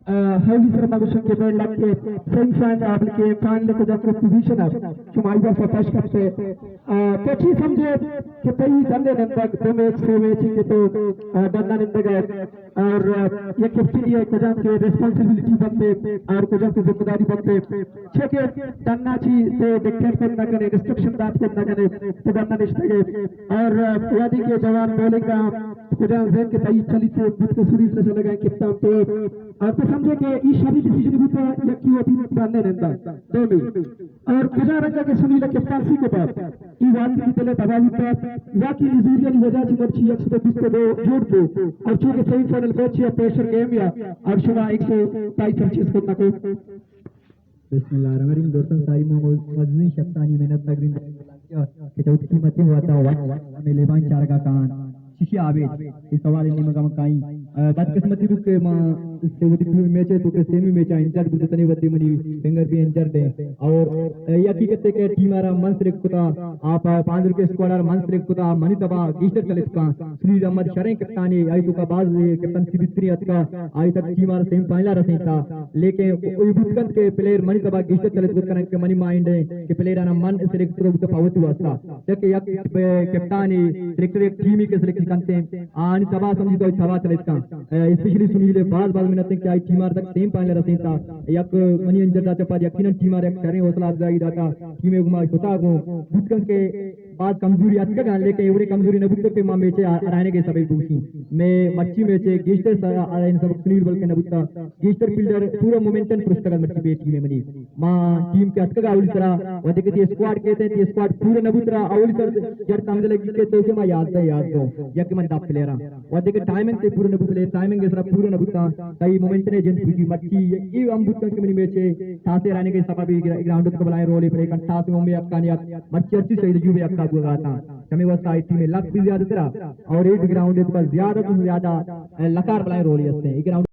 آ، اولی سر ما گوشن کہ بیڈ لک کہ سیمی فائنل ءَ بلکہ فائنل ءَ کجا کہ پوزیشن ءَ شما ایدا سر پیش کرتے۔ آ، تو چی سمجھے کہ تئی ڈن ءِ نندگ دو میچ، سے میچ کہ تو، آ، ڈن ءَ نندگ ءَ اور، آ، یک کیپٹن ءِ کجا کہ ریسپانسبلٹی بنتے اور کجا کہ ذمہ داری بنتے؟ چے کہ ڈن ءَ چی تو ڈکٹیٹ کت نہ کنے، انسٹرکشن دات کت نہ کنے، تو ڈن ءَ نشتگ ئے۔ اور، آ، وہدے کہ جوان بولنگ ءَ کجا ذہن کہ تئی چلی تو بوت کہ سوریز نہ چلگ ءَ کپتان تو اور تو سمجھے کہ ای شری ڈیسیژن بوتا، یکی وتی ڈن ءَ نندا دومی۔ اور کجا رنگا کہ سنیل ءِ کپتانسی کو بعد ای واقعی دل ءَ تباہ بوتا، واقعی نزوریانی وجہ چہ مرچی یک سد و بیست و دو جوڑ کو اور چونکہ سیمی فائنل میچ یا پریشر گیم یا اور شما ایک سو تائی سرچیز کرنا کو۔ بسم اللہ الرحمن الرحیم۔ درستاں ساری ما مزنیں شخصانی منت نگرین کہ چوکی متی ہوا تا ہوا ہمیں لیبان چارگا کان۔ ششی عابد، اے سوال ءِ نیمگ ءَ من کائیں۔ آ، بدقسمتی بوت کہ ما سے وتی میچ ءِ تو کہ سیمی میچ ءَ انجرڈ بوت، تنے وتی منی فنگر بھی انجرڈ ہے۔ اور، آ، یہ حقیقت ہے کہ ٹیم ءَ را من سلیکٹ کتا، آ، پا-، پانزدہ کے اسکواڈ ءَ را من سلیکٹ کتا، منی تبا گیشتر چلت کان۔ سنیل احمد شریں کپتانے، آئی تو کا باز کپتان سی بہترین اتکا، آئی تک ٹیم ءَ را سیمی فائنل ءَ رسینتا۔ لیکن اے بوت کنت کہ پلیئر منی تبا گیشتر چلت کت کنن کہ منی مائنڈ ہے کہ پلیئر آنا من سلیکٹ کرو بوتا پہ وتی واسطہ۔ چہ کہ یک کپتانے سلیکٹر یک ٹیمی کہ سلیکٹ کنتے، آنی تبا سمجھی تو تبا چلیت کن۔ اے، اسپیشلی سنیل ءِ باز باز منت کہ آئی ٹیم ءَ را تک سیمی فائنل رسینتا۔ یک منی انجر داتا پد یقیناً ٹیم ءَ را یک شریں حوصلہ افزائی داتا۔ ٹیم ءَ گما شتا گوں بوت کن کہ باز کمزوری اتکگ آں، لیکن ایوڑے کمزوری نہ بوتگ کہ ما میچ ءَ ہرائینگ ءِ سبب بوشیں۔ مئے مرچی میچ ءِ گیشتر س-، ہرائینگ سبب سنیل بلکہ نہ بوتا۔ گیشتر فیلڈر پورا مومنٹم پرشتگ ات مرچی بے ٹیم ءِ منی۔ ما ٹیم کہ اتکگ اولی سرا، وھدے کہ تئی اسکواڈ کیت، تئی اسکواڈ پورا نہ بوت را، اولی سر جڑ تمز لگی کہ تو کہ ما یازدہ یازدہ، یک من دپ پلیئر آں۔ وھدے کہ ٹائمنگ تئی پورا نہ بوت، پلیئر ٹائمنگ سرا پورا نہ بوت، تئی مومنٹم ءِ جند پوجی مرچی، اے ہم بوت کہ منی میچ ءِ ٹاس ءِ ہرائینگ ءِ سبب ءَ گراؤنڈ ءِ تو بلائیں رولے پلے کن، ٹاس ءِ ہمے حقانی ات، مرچی ہرچی شہید ایوب ءِ حقا بوگا اتاں۔ ہمے واسطہ آئی ٹیم ءِ لک بھی زیادہ ترا اور اے گراؤنڈ ءِ تو زیادہ تو زیادہ، اے، لکار بلائیں رولے ہستیں۔ A ground